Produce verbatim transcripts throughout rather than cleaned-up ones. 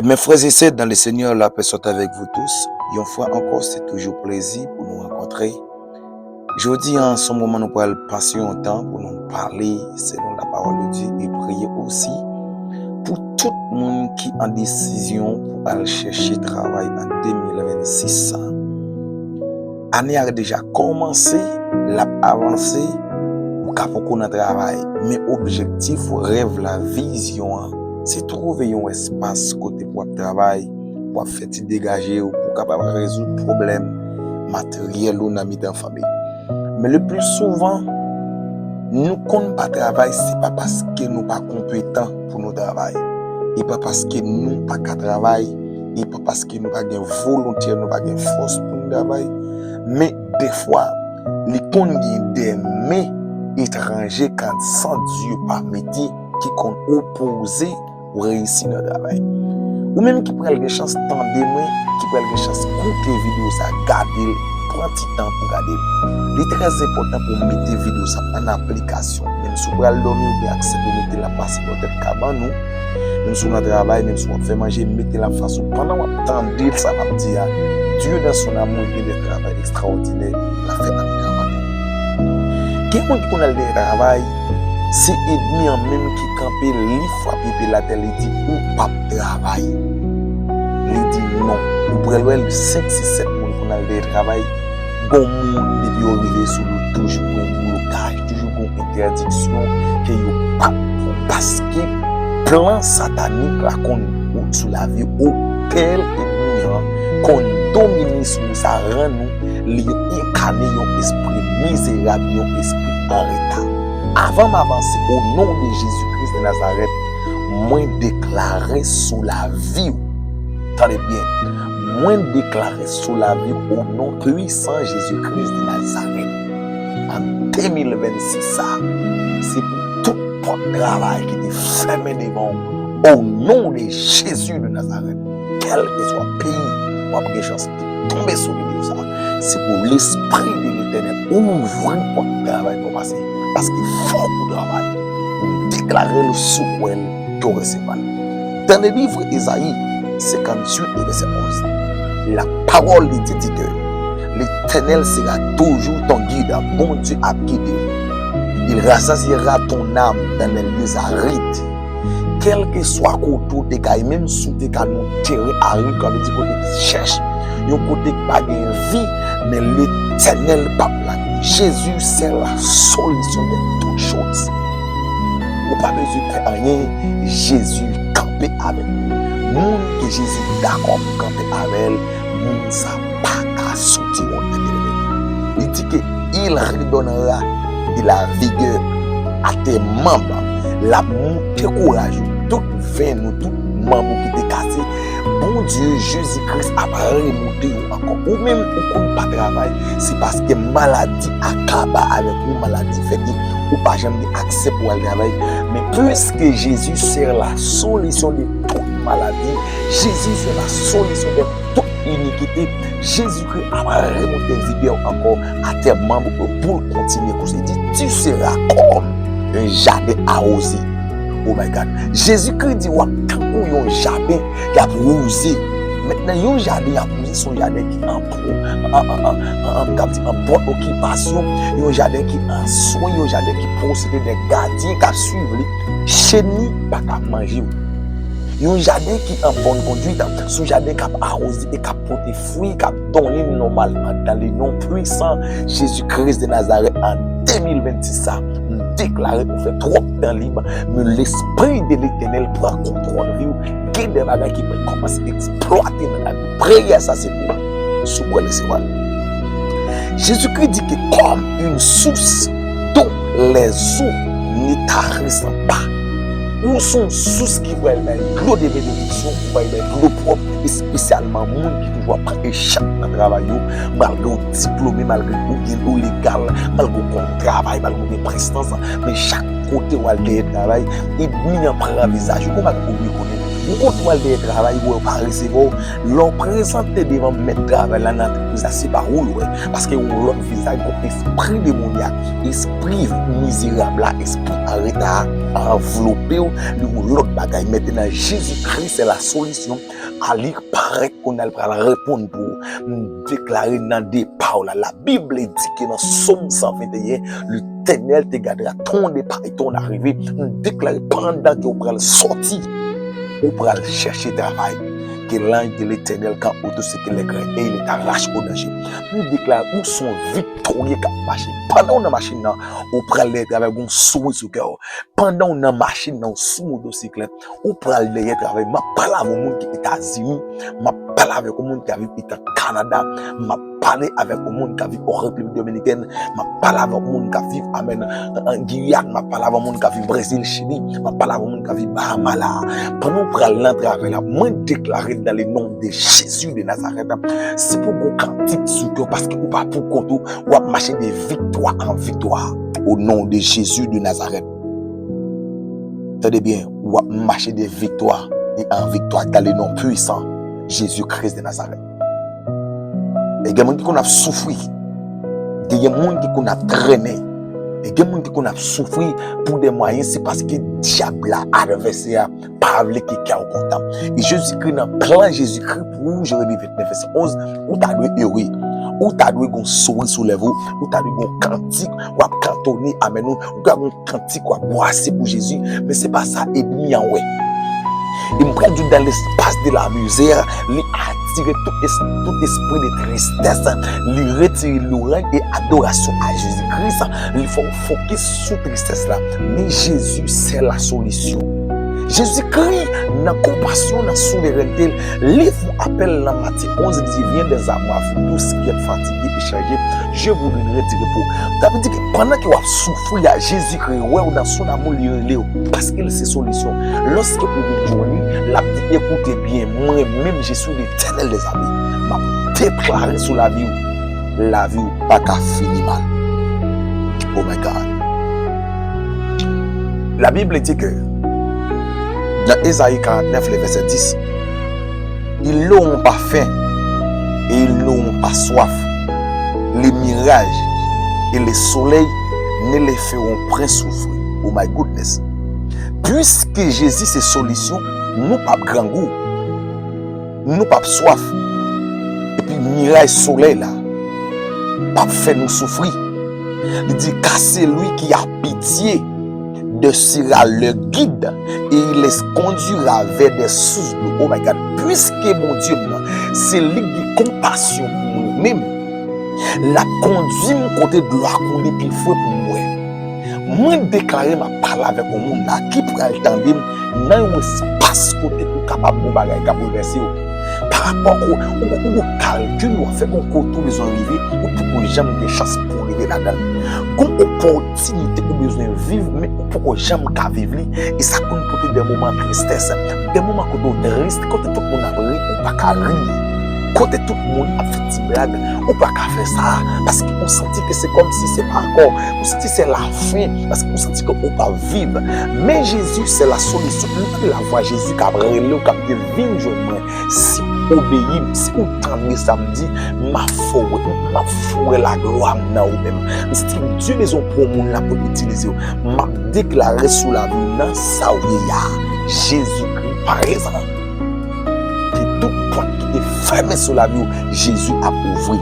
Mes frères et sœurs dans le Seigneur, la paix soit avec vous tous. Yon fwa ankò, se toujou plezi pou nou rankontre. Jodi a, se yon moman nou pral pase yon tan pou nou pale selon la parole de Dieu e priye osi pou tout moun ki an desizyon pou al chèche travay an de mil vennsis sa. Ane a deja kòmanse, l ap avanse, ou ka poko nan travay. Men objektif ou, rèv la, vizyon an, se twouve yon espas kote pou w ap travay, pou w ap fè ti degaje w, pou w kapab rezoud pwoblèm materyèl ou nan mitan fanmi. Men le pli souvan, nou konn pa travay, se pa paske nou pa konpetan pou nou travay. E pa paske nou pa ka travay, e pa paske nou pa gen volonte, nou pa gen fòs pou nou travay. Men defwa, li konn gen de men etranje, kan san Dye pa mete, ki konn opoze ou reyisi nan travay. Ou menm ki pral gen chans tande mwen, ki pral gen chans koute videyo sa, gade l, pran ti tan pou gade l. Li trè enpòtan pou w mete videyo sa an aplikasyon. Menm si w pral dòmi, ou gen aksè pou mete l ap pase bò tèt kabann ou. Menm si w nan travay, menm si w ap fè manje, mete l ap fas ou. Pandan w ap tande l, sa m ap di a, Dieu dans son amour gen de travay ekstraòdinè l ap fè ann travay. Gen moun ki konn al nan travay, se ènmi an menm ki kanpe, li frape pye l atè, li di, "Ou p ap travay." Li di, "Non." Ou pral wè l, senk, sis, sèt moun konn al nan travay, gon moun, depi yo rive sou li, toujou gon blokaj, toujou gon entèdiksyon ke yo p ap pran. Paske plan satanik la konn sou lavi w, pèl ènmi an konn domine sou ou, sa rann ou li enkane yon espri mizerab, yon espri an reta. Avan m avanse, o non de Jezi Kris de Nazarèt, mwen deklare sou lavi w. Tande byen, mwen deklare sou lavi w, o non pwisan Jezi Kris de Nazarèt. An de mil vennsis sa, se pou tout pòt travay ki te fèmen devan w, o non de Jezi de Nazarèt. Kèlkeswa peyi w ap gen chans pou tonbe sou videyo sa, se pou Lespri de Letènèl ouvri pòt travay pou w pase, paske fòk ou travay. Ou deklare l, si w kwè l, ke w resevwa l. Dans le livre Esaïe cinquante-huit et verset onze, la parole de Dieu dit que l'Éternel sera toujours ton guide, Bondye ap gide w. Il rassasiera ton âme dans les lieux arides. Kèlkeswa kote w te ka ye, menm si w te ka nan yon teren arid, sa vle di kote ki sèch, yon kote ki pa gen vi, men Letènèl p ap lage w. Jésus, c'est la solution de toutes choses. Ou pa bezwen pè anyen, Jezi kanpe avèk ou. Moun ke Jezi dakò pou kanpe avè l, moun sa pa ka soti wont nan pye l. Li di ke il redonnera de la vigueur à tes membres. L ap moute kouraj ou, tout venn ou, tout manm ou ki te kase, Bondye, Jezi Kris ap remoute yo ankò. Ou menm, ou konn pa travay, se paske maladi akaba avèk ou, maladi fè ke ou pa janm gen aksè pou al travay. Men puiske Jezi se la solisyon de tout maladi, Jezi se la solisyon de tout inikite, Jezikri ap remoute vigè w ankò atè manm ou pou l kontinye pouse. Li di, tu seras comme un jardin arrosé. Oh my God. Jezikri di w ap tankou yon jaden y ap wouze. Mentnan, yon jaden y ap wouze, se yon jaden ki an, an, an, an, an, an, m ka di an bòn okipasyon, yon jaden ki an swen, yon jaden ki posede de gadyen k ap swiv li. Cheni pa ka manje w. Yon jaden ki an bòn kondwit, se yon jaden k ap awoze e k ap pote fwi, k ap donnen nòmalman. Dans le nom puissant Jésus-Christ de Nazareth, an de mil vennsis sa, m deklare ou fè twòp tan lib, men Lespri de Letènèl pran kontwòl vi w. Gen de bagay ki pral kòmanse eksplwate nan lavi w. Priyè sa se pou ou. Si w kwè, resevwa l. Jezikri di ke comme une source dont les eaux ne tarissent pas. Ou se yon sous ki pral bay dlo de benediksyon, ki pral bay dlo pwòp, espesyalman moun ki toujou ap pran echèk nan travay yo, malgre w diplome, malgre ou gen, ou legal, malgre w konn travay, malgre w gen prestans, men chak kote w al dèyè travay, ènmi an pran vizaj ou. Kòman ou rekonèt Ou konn w al dèyè travay, ou wè yo pa resevwa w. Lè w prezante devan mèt travay la nan antrepriz la, se pa ou l wè. Paske yon lòt vizaj, yon espri demonyak, espri mizerab la, espri an reta a, anvlope w, li yon lòt bagay. Mentnan, Jezi Kris se la solisyon. A li parèt kounye a, l pral reponn pou ou. M deklare nan depa w la, Labib di ke nan Sòm san venteyen, Letènèl te gadra ton de pa ton arive. M deklare pandan ke w pral sòti, ou pral chèche travay, ke l'ange de l'Éternel campe autour de ceux qui le craignent et il les arrache au danger. M deklare ou se yon viktorye k ap mache. Pandan w nan machin nan, ou pral dèyè travay, gon souri sou kè w. Pandan w nan machin nan, ou sou motosiklèt, ou pral dèyè travay. M ap pale avèk yon moun ki Etazini, m ap pale avèk yon moun ki ap viv Eta Kanada, m ap pale avèk yon moun k ap viv an Repiblik Dominikèn, m ap pale avèk yon moun k ap viv, amèn, an Giyàn, m ap pale avèk yon moun k ap viv Brezil, Chili, m ap pale avèk yon moun k ap viv Bahama la. Pandan w pral nan travay la, mwen deklare dans le nom de Jésus de Nazareth, se pou gon kantik sou kè w, paske ou pa pou kont ou, w ap mache de viktwa an viktwa, au nom de Jésus de Nazareth. Tande byen, w ap mache de viktwa e an viktwa dans le nom puissant Jésus Christ de Nazareth. E gen moun ki konn ap soufri. Gen moun ki konn ap trennen. E gen moun ki konn ap soufri pou de mwayen, se paske dyab la, advèsè a, pa vle ke kè w kontan. E Jezikri, nan plan Jezikri pou ou, Jeremi vennèf vèsè onz, ou ta dwe ere. Ou ta dwe gon souri sou lèv ou, ou ta dwe gon kantik, w ap kantone, amèn, ou, ou ta gon kantik w ap brase pou Jezi, men se pa sa ènmi an wè. E m pral di w, dans l'espace de la misère, li atire tout es-, tout espri de tristès, li retire louranj e adorasyon a Jezi Kris, li fè w fokis sou tristès la. Men Jezi, c'est la solution. Jezikri, nan konpasyon, nan souverènte l, li fè yon apèl nan Matye onz, li di, Viens dès à moi, vous tous qui êtes fatigués et chargés, je vous donnerai du repos. Sa vle di ke pandan ke w ap soufri a, Jezikri wè w, dans son amour li rele w, paske l se solisyon. Lòske ou vin jwenn li, l ap di, Écoutez bien, mwen menm, je suis l'Éternel des armées. M ap deklare sou lavi w, lavi w pa ka fini mal. Oh my God. La Bible dit que dans Ésaïe quarante-neuf, le verset dix, ils n'auront pas faim et ils n'auront pas soif. Les mirages et les soleils ne les feront point souffrir. Oh my goodness. Puiske Jezi se solisyon, nou p ap grangou, nou p ap swaf. Epi miray solèy la p ap fè nou soufri. Li di, Car celui qui a pitié de sera leur guide et il les conduira vers des sources d'eau. Oh my God, puiske Bondye m nan, se li ki gen konpasyon pou mwen menm, l ap kondui m kote dlo a koule pi fre pou m bwè. Mwen deklare m ap pale avèk yon moun la ki pral tande m nan yon espas kote ou kapab gon bagay k ap boulvèse w. Pa rapò ko, ou, ou gon kalkil w ap fè, gon kote ou bezwen rive, ou poko janm gen chans pou w rive ladan l. Gon opòtinite ou bezwen viv, men ou poko janm ka viv li, e sa konn pote de moman tristès, de moman kote w tris, kote tout moun ap ri, ou pa ka ri. Kote tout moun ap fè ti blag, ou pa ka fè sa, paske ou santi ke se kòmsi se pa ankò, ou santi se lafen, paske ou santi ke ou p ap viv. Men Jezi, se la solisyon. M tande lavwa Jezi k ap rele w, k ap di, Vin jwenn mwen. Si w obeyi m, si w tande sa m di, m ap fè w wè, m ap fè w wè laglwa m nan ou menm. M santi Dye bezwen pran moun la pou l itilize w. M ap deklare sou lavi w nan sa w ye a, Jezikri parèzan. Ke tout pòt ki te fèmen sou lavi w, Jezi ap ouvri.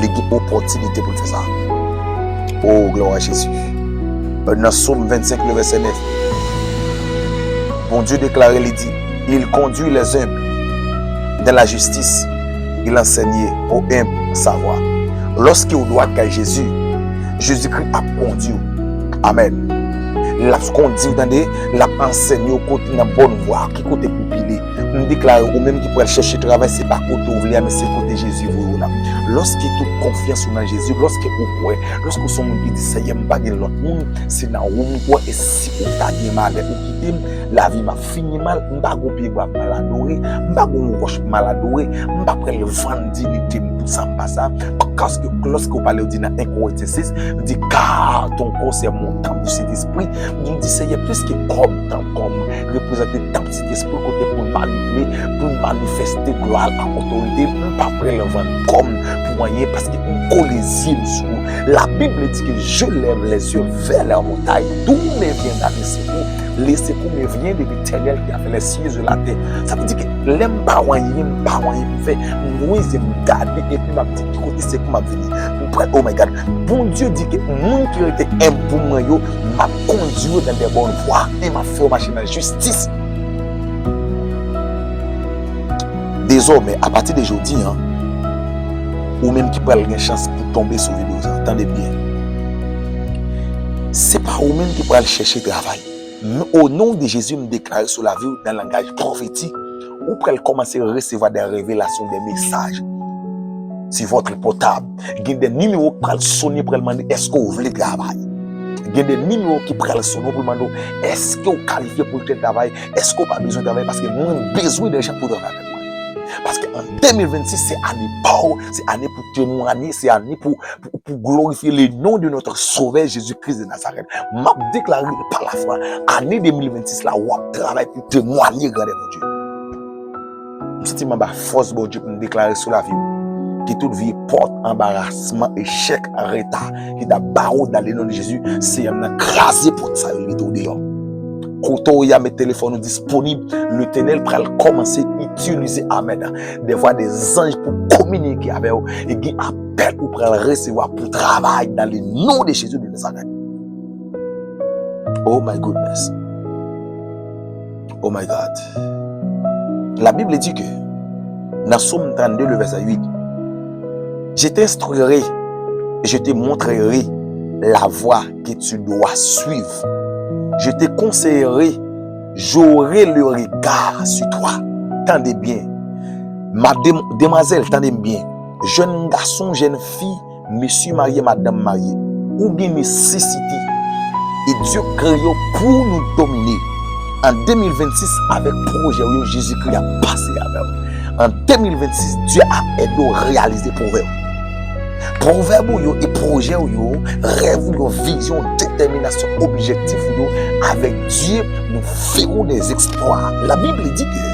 Li gen opòtinite pou l fè sa. Oh, gloire à Jésus. Nan Sòm vennsenk, le vèsè nèf, Bondye deklare, li di, Il conduit les humbles dans la justice, il enseigne aux humbles sa voie. Lòske w dwat kay Jezi, Jezikri ap kondi w. Amèn. L ap kondi w, tande, l ap ansenye w kote nan bòn vwa, ki kote pou pile. M deklare, ou menm ki pral chèche travay, se pa kote w vle a, men se kote Jezi voye w la. Lòske tout konfyans ou nan Jezi, lòske ou kwè, lòske ou se yon moun ki di, Seyè, m pa gen lòt moun, se nan ou m kwè, e si ou ta gen malè, ou kite m, lavi m ap fini mal, m pa gon pyebwa pou m al adore, m pa gon wòch pou m al adore, m pa pral vann diyite m pou sa m pa sa, paske lòske w pale, w di nan en Korentyen sis, m di, car ton corps est mon temple du Saint-Esprit, m di, Seyè, piske kò m, tanp kò m, reprezante tanp Sentespri kote pou l manipile, pou l manifeste glwa l ak otorite l, m pa pral vann kò m pou anyen, paske m kole zye m sou ou. La Bible dit que je lève les yeux vers la montagne, d'où me viendra le secours. Le secours me vient de l'Éternel qui a fait les cieux et la terre. Sa vle di ke lè m pa wè anyen, m pa wè anyen pou m fè, m leve zye m gade, epi m ap di, ki kote sekou m ap vini? M pral, oh my God. Bondye di ke moun ki rete enb pou mwen yo, m ap kondui yo dans de bonnes voies, e m ap fè yo mache nan jistis. Dezòmè, apati de jodi a, ou menm ki pral gen chans pou tonbe sou videyo sa, tande byen. Se pa ou menm ki pral chèche travay. M, o non de Jezi, m deklare sou lavi w nan langaj pwofetik, ou pral kòmanse resevwa de revelasyon, de mesaj sur votre portable. Gen de nimewo k pral sonnen, pral mande, èske w vle travay? Gen de nimewo ki pral sonnen pou mande w, èske w kalifye pou tèl travay? Èske w pa bezwen travay? Paske mwen bezwen de jan pou travay avèk mwen. Paske an de mil vennsis, se ane pa w, se ane pou temwanye, se ane pou, pou, pou glorifye le nom de notre Sauveur Jésus-Christ de Nazareth. M ap deklare pa lafwa, ane de mil vennsis la, w ap travay pou temwanye grandè Bondye. M santi m anba fòs Bondye pou m deklare sou lavi w. Ke tout vye pòt anbarasman, echèk, reta ki t ap bare w dans le nom de Jésus, Seyè m nan kraze pòt sa yo, mete w deyò. Kote w ye a, met telefòn ou disponib. Letènèl pral kòmanse itilize, amèn, de vwa de zanj pou kominike avè w. E gen apèl ou pral resevwa pou travay dans le nom de Jésus de Nazareth. Oh my goodness. Oh my God. La Bible dit que, dans Psaume trente-deux, le verset huit, je t'instruirai, je te montrerai la voie que tu dois suivre. Je te conseillerai, j'aurai le regard sur toi. Tande byen. Madem-, demwazèl, tande m byen. Jèn gason, jèn fi, mesye marye, madanm marye, ou gen nesesite. E Dye kreye w pou nou domine. An de mil vennsis, avèk pwojè w yo, Jezikri ap pase avè w. An de mil vennsis, Dye ap ede w reyalize pwovèb. Pwovèb ou yo e pwojè w yo, rèv ou yo, vizyon, detèminasyon, objektif ou yo, avèk Dye, nou fè w des exploits. La Bible dit que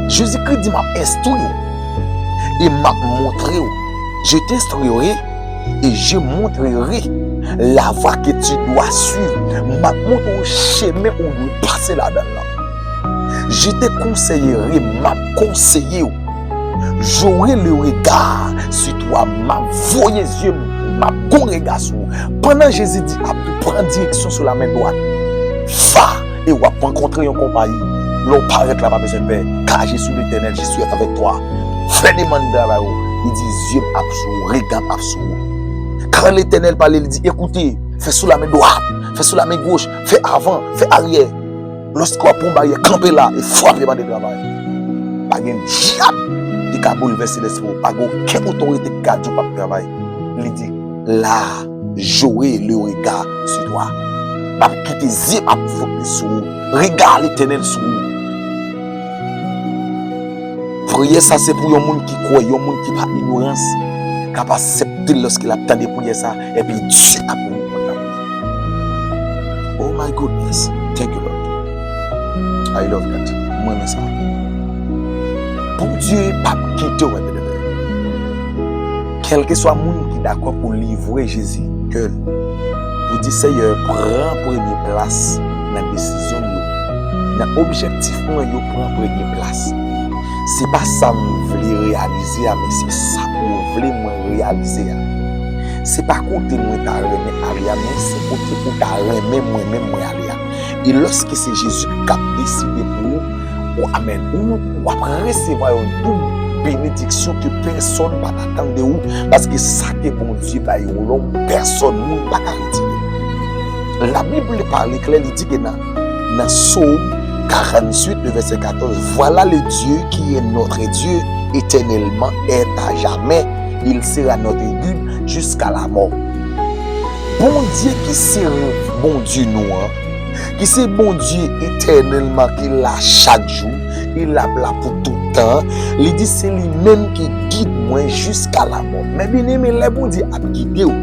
Jezikri di, m ap enstwi w e m ap montre w. Je t'instruirai et je montrerai la voie que tu dois suivre. M ap montre w chemen ou dwe pase ladan l lan. Je te conseillerai, m ap konseye w. J'aurai le regard sur toi, m ap voye zye m, m ap gon rega sou ou. Pandan Jezi di Abdou pran direksyon sou lamen dwat, va, e w ap rankontre yon konpayi. Lè w parèt la, pa bezwen pè. Car je suis l'Éternel, je suis avec toi. Fè demann travay ou. Li di, zye m ap sou ou, rega m ap sou ou. Kan Letènèl pale, li di, écoutez, fè sou lamen dwat, fè sou lamen goch, fè avan, fè aryè. Lòske w ap pran yon baryè, kanpe la e frape mande travay. Pa gen dyab ki ka boulvèse lespri w. Pa gen okenn otorite ki ka di w p ap travay. Li di, la, j'aurai le regard sur toi. M ap kite zye m ap fokis sou ou. Rega Letènèl sou ou. Priyè sa se pou yon moun ki kwè, yon moun ki pa ignorans, k ap aksepte l lòske l ap tande priyè sa, epi Dye ap reponn nan priyè. Oh my goodness. Thank you, Lord. I love that. Mwen renmen sa. Bondye p ap kite w, my brother. Kèlkeswa moun ki dakò pou livre Jezi kè l, pou di, Seyè, pran premye plas nan desizyon m yo, nan objektif mwen yo, pran premye plas. Se pa sa m vle reyalize a, men se sa ou vle mwen reyalize a. Se pa kote mwen ta renmen ale a, men se kote ou ta renmen mwen menm mwen ale a. E lòske se Jezi k ap deside pou ou, ou, amèn, ou, w ap resevwa yon doub benediksyon ke pèsonn pa t atann de ou, paske sa ke Bondye bay ou, lòm, pèsonn, moun pa ka retire. La Bible pale klè, li di ke nan, nan Sòm quarante-huit, le verset quatorze, Voilà le Dieu qui est notre Dieu éternellement, est à jamais. Il sera notre guide jusqu'à la mort. Bondye ki se Bondye nou an, ki se Bondye etènèlman ki la chak jou, e l ap la pou tout tan, li di se li menm ki gid mwen jiska lamò. Men byeneme, lè Bondye ap gide w,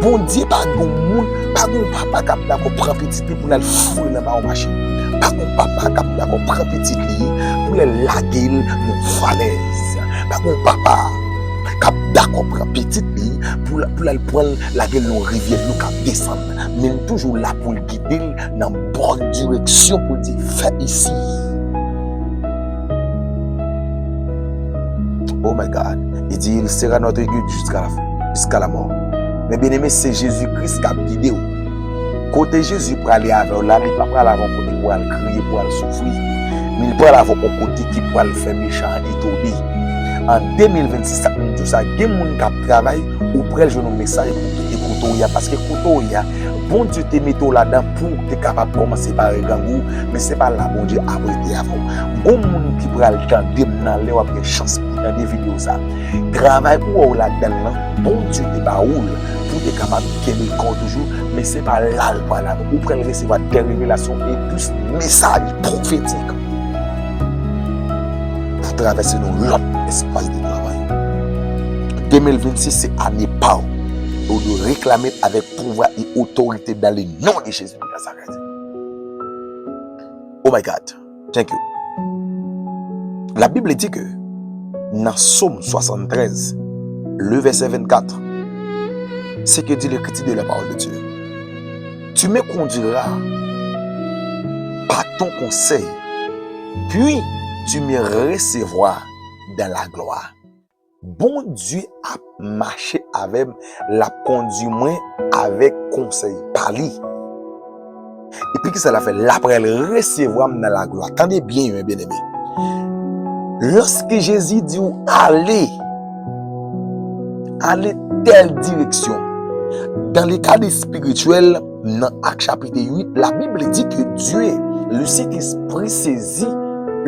Bondye pa gen moun, pa gen papa k ap dakò pran pitit li pou l al foure l anba yon machin. Pa gen papa k ap dakò pran pitit li pou l al lage l nan falèz. Pa gen papa k ap dakò pran pitit li pou l, pou l al pran l lage l nan rivyè dlo k ap desann. Men l toujou la pou l gide l nan bòn direksyon pou l di, fè isi. Oh my God. Il dit, il sera notre guide jusqu'à la, jusqu'à la mort. Men byeneme, se Jezi Kris k ap gide w. Kote Jezi prale avè w la, li pa prale avè w kote pou al kriye, pou al soufri. Men li prale avè w yon kote ki pral fè mechan an etone. An de mil vennsis, sa m di w sa, gen moun k ap travay, ou pral jwenn yon mesaj pou kite kote w ye a, paske kote w ye a, Bondye te mete w ladan pou w te kapab kòmanse pare gang ou, men se pa la Bondye ap rete avè w. Gon moun ki pral tande m nan lè w ap gen chans pou tande videyo sa. Travay ou wè w ladan l lan, Bondye te ba ou l pou w te kapab kenbe kò w toujou, men se pa la l pral avè w. Ou pral resevwa de revelasyon e plis mesaj pwofetik pou travèse yon lòt espas de travay. De mil vennsis se ane pa w. E w dwe reklame l avèk pouvwa e otorite dans le nom de Jésus de Nazareth. Oh my God. Thank you. La Bible dit que dans Psaume soixante-treize, le verset vingt-quatre, c'est que dit l'Écriture de la parole de Dieu. Tu me conduiras par ton conseil, puis tu me recevras dans la gloire. Bondye ap mache avè m, l ap kondui mwen avèk konsèy pa li. Epi kisa l ap fè? L ap pral resevwa m nan laglwa. Tande byen, men byeneme. Lòske Jezi di w ale, ale tèl direksyon, dans le cadre spirituel, nan Ak chapit uit, la Bible dit que Dieu, le Saint-Esprit saisit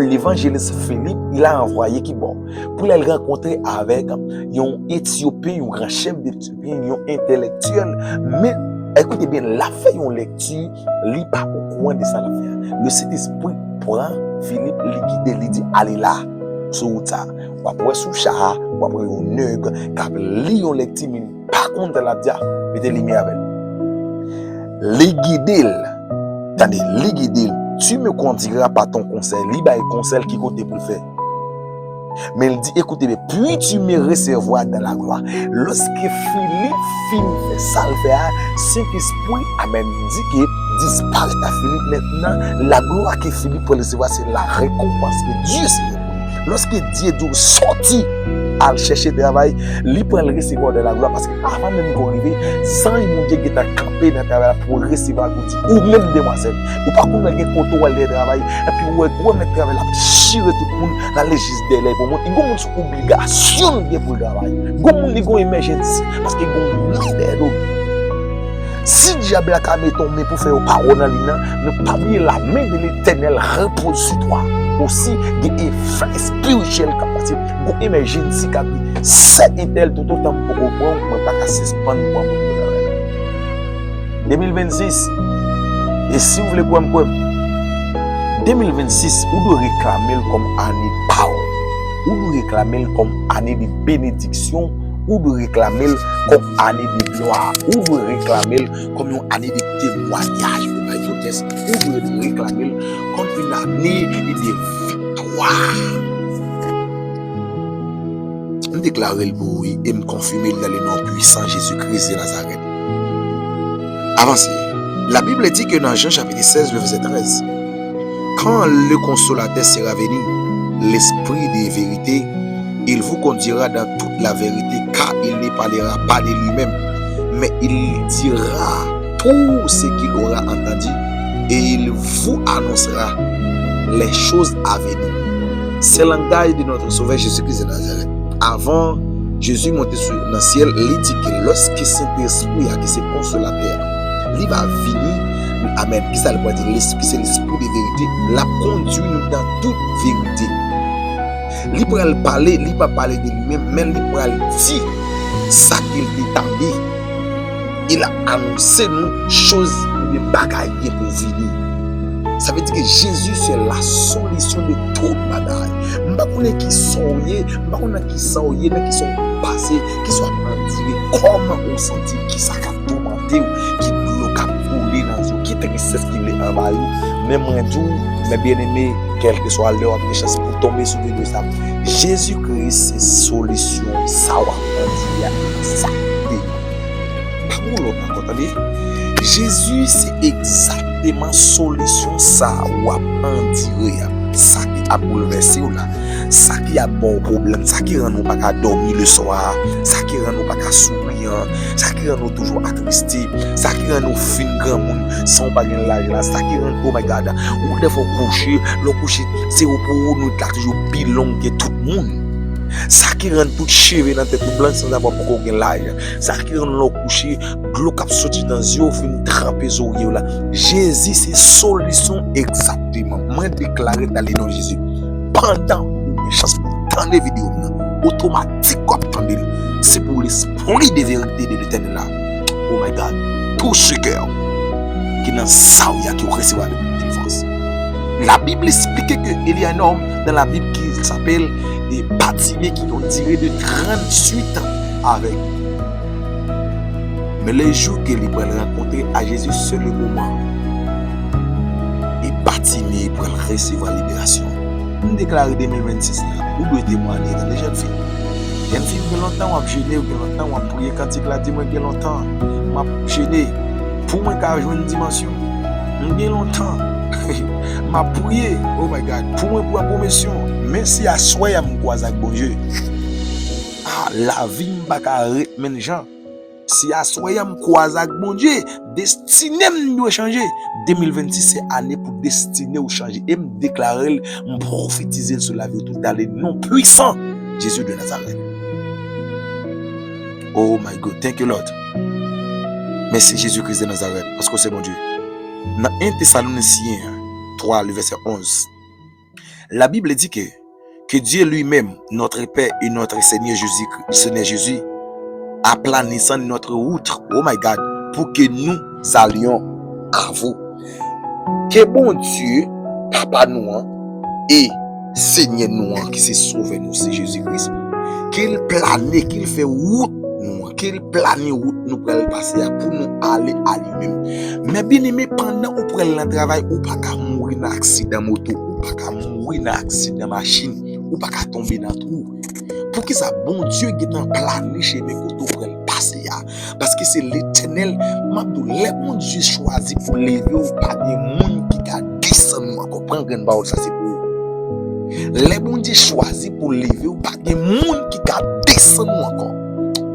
l'évangéliste Philippe, il a envoyé ki bò? Pou l al rankontre avèk yon Etyopen, yon gran chèf de Etyopen, yon entèlektyèl. Men, ekoute byen, l ap fè yon lèkti, li pa okouran de sa l ap fè a. Le Saint-Esprit pran Philippe, li gide, li di, ale la, sou wout sa. W ap wè sou cha a, w ap wè yon nèg k ap li yon lèkti, men pa konn sa l ap di a, mete limyè avè l. Li gide l. Tande, li gide l. Tu me conduiras par ton conseil. Li bay konsèy ki kote pou l fè. Men l di, écoutez bien, puis tu me recevras dans la gloire. Lòske Filip fin fè sa l fè a, Sentespri a menm di ke disparèt a Filip mentnan, laglwa ke Filip pral resevwa, se la récompense que Dieu sera pour lui. Lòske Dye di w sòti, al chèche travay, li pral resevwa w dan laglwa, paske avan menm ke w rive, zanj Bondye gentan kanpe nan travay la pou resevwa l, pou di, ou menm demwazèl, ou pa konn gen kote w al dèyè travay, epi ou wè, ou wè mèt travay la ap chire tout moun, l ale jis dèyè l pou moun. Gon moun sou obligasyon l gen pou l travay. Gon moun li gon emèjènsi, paske gon moun dèyè do l. Si dyab la ka mete yon men pou fè yo pa wè w nan liy nan, men pa bliye la main de l'Éternel repose sur toi. Osi, gen efè espirityèl k ap pase, gon emèjènsi k ap di, sè entèl, toutotan m poko pran w, mwen pa ka sispann pran moun pou travay. De mil vennsis, e si w vle kwè m, kwè m. De mil vennsis, ou dwe reklame l kòm ane pa w. Ou dwe reklame l kòm ane de benediksyon. Ou dwe reklame l kòm ane de glwa. Ou dwe reklame l kòm yon ane de temwayaj, oh my goodness. Ou dwe reklame l kòm une année de viktwa. M deklare l pou ou, wi, e m konfime l dans le nom puissant Jésus-Christ de Nazareth. Avanse. La Bible dit que dans Jean chapitre seize, le verset treize, quand le Consolateur sera venu, l'Esprit de vérité, il vous conduira dans toute la vérité, car il ne parlera pas de lui-même, mais il dira tout ce qu'il aura entendu, et il vous annoncera les choses à venir. Se langaj de notre Sauveur Jésus-Christ de Nazareth. Avan Jezi monte sou, nan syèl, li di ke lòske Sentespri a, ki se Konsolatè a, li va vini, Amèn. Kisa l pral di? Lespri, se lespri de verite. L ap kondui nou nan tout verite. Li pral pale, li pa pale de li menm, men li pral di sa ke l te tande. E l ap anonse nou choz oubyen bagay gen pou vini. Sa vle di ke Jezi se la solisyon de tout bagay. M pa konnen ki sa w ye, m pa konnen nan ki sa w ye, nan ki sa w pase, ki sa w ap andire, kòman ou santi, ki sa k ap toumante w, ki dlo k ap koule nan zye w, ki tristès ki vle anvayi w. Men mwen di w, men byeneme, kèlkeswa lè w ap gen chans pou w tonbe sou videyo sa, Jezi Kris se solisyon sa w ap andire a egzakteman. Pa gen lòt ankò, tande. Jezi se egzakteman solisyon sa w ap andire a. Sa ki ap boulvèse w la, sa ki ap ba w pwoblèm, sa ki rann ou pa ka dòmi leswa a, sa ki rann ou pa ka souri an, sa ki rann ou toujou atriste, sa ki rann ou fin granmoun san w pa gen laj la, sa ki rann, oh my God, ou dèfwa w kouche, lè w kouche, se ou pou ou nwit la toujou pi long ke tout moun. Sa ki rann tout cheve nan tèt ou blanch sanzavwa poko gen laj. Sa ki rann lè w kouche, dlo k ap soti nan zye w fin tranpe zorye w la. Jezi se solisyon egzakteman. Mwen deklare nan le non Jezi. Pandan ou gen chans pou tande videyo m nan, otomatik w ap tande l. Se pou lespri de verite de Letènèl la. Oh my God. Touche kè w ki nan sa w ye a, ki w resevwa avèk delivrans. La Bible explique que il y a un homme dans la Bible qui s'appelle, eh, Bartimée, qui ont duré de trente-huit ans avec. Men le jou ke li pral rankontre a Jezi, se le moman. E Batime pral resevwa liberasyon. M deklare de mil vennsis la, ou dwe temwaye, tande, jèn fi. Jèn fi, gen lontan w ap jene, gen lontan w ap priye. Kantik la di mwen gen lontan m ap jene pou mwen ka jwenn dimansyon. M gen lontan m ap priye, oh my God, pou mwen pran pwomosyon. Men si aswè a m kwaze ak Bondye, ah, lavi m pa ka ret menm jan. Si aswè a m kwaze ak Bondye, destine m dwe chanje. De mil vennsis se ane pou destine w chanje. E m deklare l, m pwofetize l sou lavi w tou, dans le nom puissant Jésus de Nazareth. Oh my God, thank you Lord. Mèsi Jezi Kris de Nazareth, paske w se Bondye. Nan en Tesalonisyen twa, le vèsè onz, la Bible dit que, que Dieu lui-même, notre Père et notre Seigneur Jésus, Seigneur Jésus, aplanisse notre route, oh my God, pour que nous allions à vous. Ke Bondye, Papa nou an, e Senyè nou an, ki se Sovè nou, se Jezi Kris, ke l plane, ke l fè wout nou an, ke l plane wout nou pral pase a pou nou ale a li menm. Men byeneme, pandan ou pral nan travay, ou pa ka mouri nan aksidan moto, ou pa ka mouri nan aksidan machin, ou pa ka tonbe nan twou. Poukisa Bondye gentan plane chemen kote w pral pase a? Paske se Letènèl, m ap di w, lè Bondye chwazi pou leve w, pa gen moun ki ka desann ou ankò. Pran grenn pawòl sa, se pou ou. Lè Bondye chwazi pou leve w, pa gen moun ki ka desann ou ankò.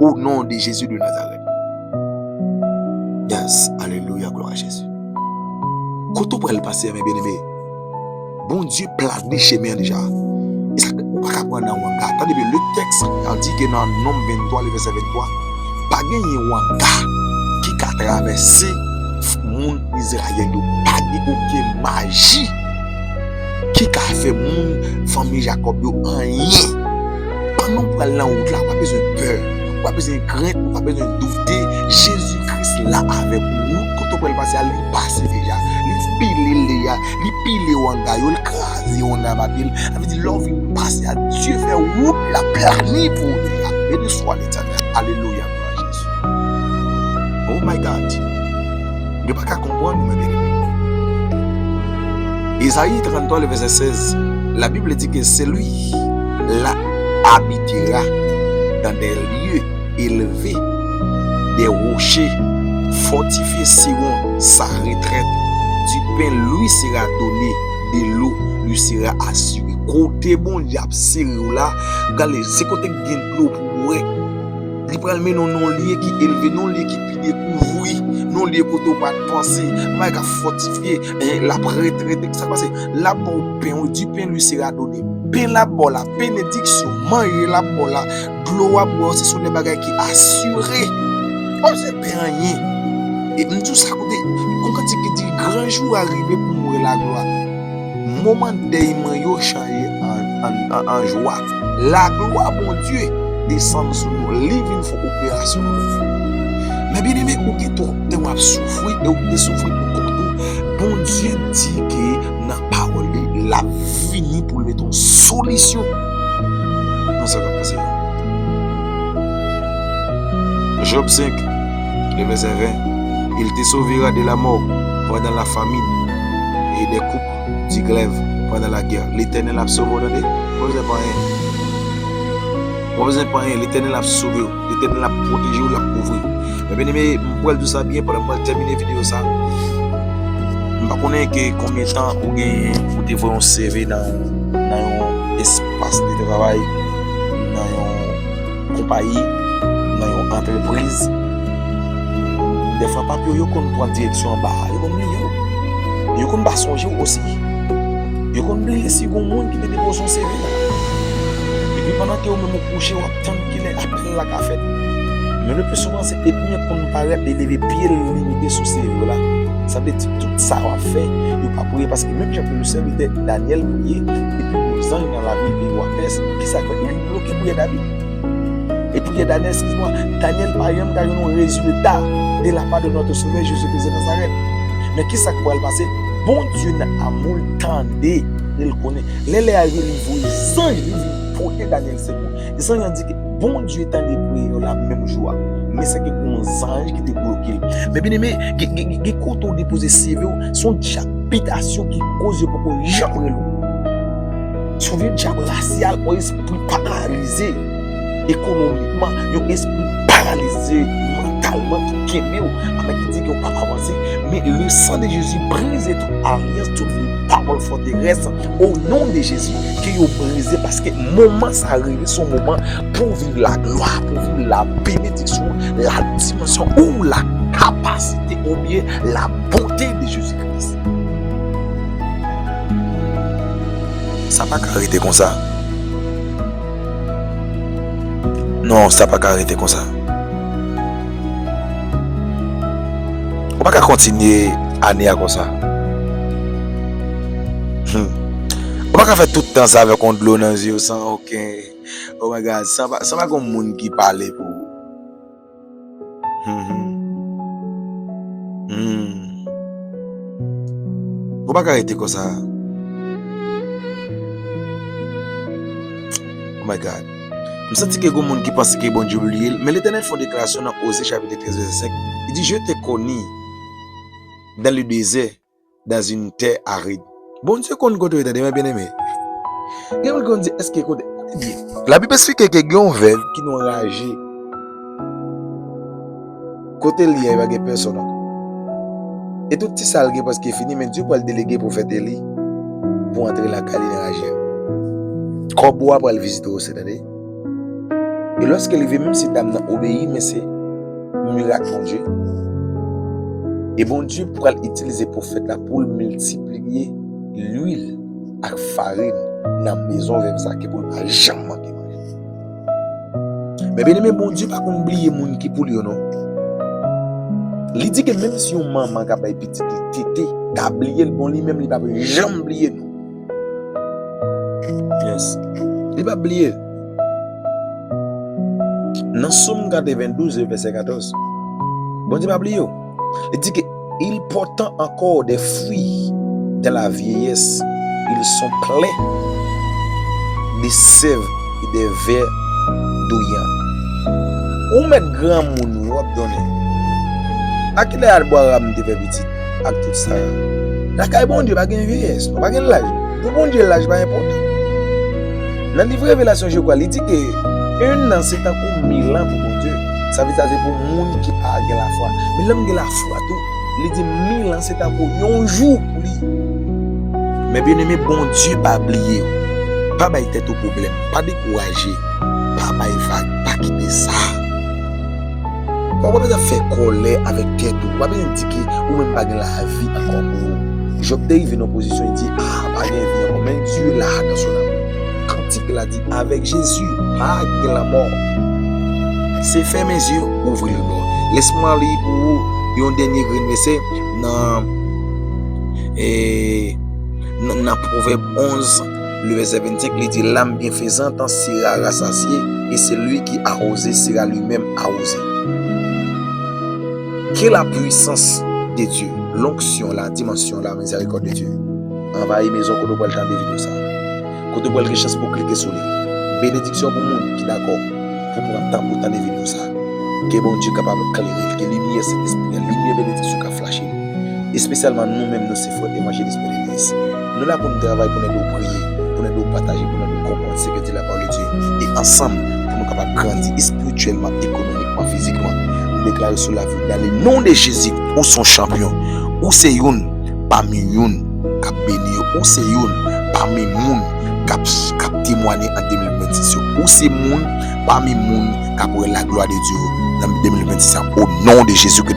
Au nom de Jésus de Nazareth. Yes, alelouya, glwa a Jezi. Kote w pral pase a, men byeneme? Bondye plane chemen an deja. E sa, ou pa ka pran nan wanga. Tande byen, le texte a di ke nan Nonm venntwa, le vèsè venntwa, pa genyen wanga ki ka travèse moun Izrayèl yo. Pa gen okenn maji ki ka fè moun, fanmi Jakòb yo, anyen. Pandan w pral nan wout la, ou pa bezwen pè, ou pa bezwen krent, ou pa bezwen doute. Jezi Kris la avèk ou. Wout kote w pral pase a, li pase deja. Li pile l deja. Li pile wanga yo, li kraze wanga papye l. Sa vle di, lè w vin pase a, Dye fè wout la plane pou ou deja. Beni swa Letènèl. Alelouya, glwa a Jezi. Oh my God. Nou pa ka konprann, men byeneme. Ezayi tranntwa, le vèsè sèz, la Bible dit que celui-là habitera dans des lieux élevés, des rochers fortifiés seront sa retraite. Du pain lui sera donné, de l'eau lui sera assurée. Kote Bondye ap sere w la, gade, se kote k gen dlo pou w bwè. Li pral mennen w nan yon lye ki elve, nan yon lye ki pi dekouvri, nan yon lye kote w pa t panse. Bagay k ap fòtifye, eh, l ap retrete, sa k pase? L ap ba w pen, wi, du pain lui sera donné. Pen l ap ba w la, benediksyon, manje l ap ba w la, dlo w ap bwè, se sou de bagay ki asire. Ou se pen anyen. E m di w sa kote, konn Ti ki di, gran jou a rive pou m wè laglwa. Moman dèy mwen yo chanje an, an, an, an jwa. Laglwa Bondye desann sou nou. Li vin fè operasyon nan nou. Men byeneme, ou gen twòp tan w ap soufri e ou te soufri pou kont ou. Bondye di ke nan pawòl li, l ap vini pou l mete yon solisyon nan sa k ap pase yo. Job cinq, le verset vingt. Il te sauvera de la mort pendant la famine et des coupes du glaive pendant la guerre. Letènèl ap sove w, tande. Ou pa bezwen pa anyen. Ou pa bezwen pa anyen. Letènèl ap sove w. Letènèl ap pwoteje w, l ap kouvri w. Men byeneme, m pral di w sa byen pandan m pral tèmine videyo sa. M pa konnen ke konbyen tan ou genyen ou te voye yon C V nan, nan yon espas de travay, nan yon konpayi, nan yon antrepriz. Dèfwa papye yo konn pran direksyon anba a, yo konn bliye w. Yo konn pa sonje w osi. Yo konn bliye si gon moun ki te depoze yon C V la. Epi pandan ke ou menm ou kouche, w ap tann kilè apèl la ka fèt. Men le pli souvan, se ènmi an konn parèt, li leve pye l, li mete sou C V w la. Sa vle di tout sa w ap fè, yo pa priye, paske menm jan ke le sèvitè Danyèl priye, epi gon zanj nan lavil peyi wa Pès, ki sa k fèt? Li bloke priyè David. E priyè Danyèl, eskiz mwa, Danyèl pa janm ka jwenn yon rezilta de la part de notre Sauveur Jésus-Christ de Nazareth. Men ki sa k pral pase? Bondye nan amou l tande, e l konnen. Lè lè a rive, li voye zanj li vin pote Danyèl sekou. E zanj lan di ke Bondye tande priyè w la menm jou a. Men se ke gon zanj ki te bloke l. Men byeneme, gen, gen, gen, gen kote w depoze C V w, se yon dyabitasyon ki koz yo poko janm rele w. Se yon vye dyab rasyal, yon espri paralize ekonomikman, yon espri paralize mantalman ki kenbe w, anben ki di ke w p ap avanse. Men le sang de Jésus brize tout alyans, tout vye pawòl fòterès, o non de Jezi, ke yo brize, paske moman sa rive, se yon moman pou viv laglwa, pou viv la benediksyon, la dimansyon ou la kapasite oubyen la bonte de Jezi Kris. Sa pa ka rete konsa. Non, sa pa ka rete konsa. Ou pa ka kontinye ane a konsa. Hmm. Ou pa ka fè tout tan sa avèk yon dlo nan zye w san okenn. Oh my God, sa pa, sa pa gon moun ki pale pou ou. Hmm, hmm. Hmm. Ou pa ka rete konsa. Oh my God. M santi ke gon moun ki panse ke Bondye bliye l, men Letènèl fè yon deklarasyon nan Oze chapit trèz vèsè senk. Li di, Je t'ai connu dans le désert, dans une terre aride. Bondye konn kote w ye, tande, mwen byeneme. Gen moun ki konn di, èske kote, kote l ye? Labib esplike ke gen yon vèv ki nan yon raje. Kote l ye a, pa gen pèsonn ankò. E tout ti sa l gen prèske fini, men Dye pral delege pwofèt Eli pou antre lakay li nan raje a. Kòbo a pral vizite w, tande. E lòske li vini, menm si dam nan obeyi, men se mirak Bondye. E Bondye pral itilize pwofèt la pou l miltipliye lwil ak farin nan mezon vèv sa, ke pou l pa janm manke manje. Men byeneme, Bondye pa konn bliye moun ki pou l yo, non. Li di ke menm si yon manman ka bay pitit li tete, ka bliye l, bon, li menm, li p ap janm bliye nou. Yes. Li p ap bliye l. Nan Sòm katrevendouz, vèsè katòz, Bondye pa bliye w. Li di ke, ils portant encore des fruits dans la vieillesse, ils sont pleins de sève et des vers d'Orient. Ou mèt granmoun, wi, w ap donnen. A kilè Abraram te fè pitit ak tout Sara? Lakay Bondye pa gen vyeyès, non, pa gen laj. Pou Bondye, laj pa enpòtan. Nan liv Revelasyon, je crois, li di ke un an se tankou mil an pou Bondye. Sa vle di sa se pou moun ki pa gen lafwa. Men lòm gen lafwa tou, li di mil an se tankou yon jou pou li. Men byeneme, Bondye pa bliye w. Pa bay tèt ou pwoblèm. Pa dekouraje. Pa bay vag. Pa kite sa. Ou pa bezwen fè kòlè avèk tèt ou. Ou pa bezwen di ke ou menm pa gen lavi ankò pou ou. Jòb te rive nan pozisyon, li di, ah, pa gen vi ankò. Men Dye la dans son amour. Kantik la di, avec Jésus, pas de la mort. Se ferme yeux, ouvrir le bord. Laisse-moi lire pour vous yon dènye grenn vèsè nan E nan, nan Pwovèb onz, le vèsè vennsenk, li di, L'âme bienfaisante sera rassasiée, et celui qui arrose sera lui-même arrosé. Que la puissance de Dieu, l'onction, la dimension, la miséricorde de Dieu, anvayi mezon kote w pral tande videyo sa. Kote w pral gen chans pou klike sou li. Benediksyon pou moun ki dakò pou pran tan pou tande videyo sa. Ke Bondye kapab klere l, ke limyè Sentespri a, limyè benediksyon ka flache l. Espesyalman nou menm, nou se frè evanjelis, frè legliz. Nou la pou nou travay, pou n ede w priye, pou n ede w pataje, pou n ede w konprann ce que dit la parole de Dieu. E ansanm, pou nou kapab grandi espirityèlman, ekonomikman, fizikman. Nou deklare sou lavi w, dans le nom de Jésus, ou se yon chanpyon. Ou se youn pami youn k ap beni yo. Ou se youn pami moun k ap, k ap temwanye an de mil vennsis yo. Ou se moun pami moun k ap wè la gloire de Dieu nan de mil vennsis an. Au nom de Jésus que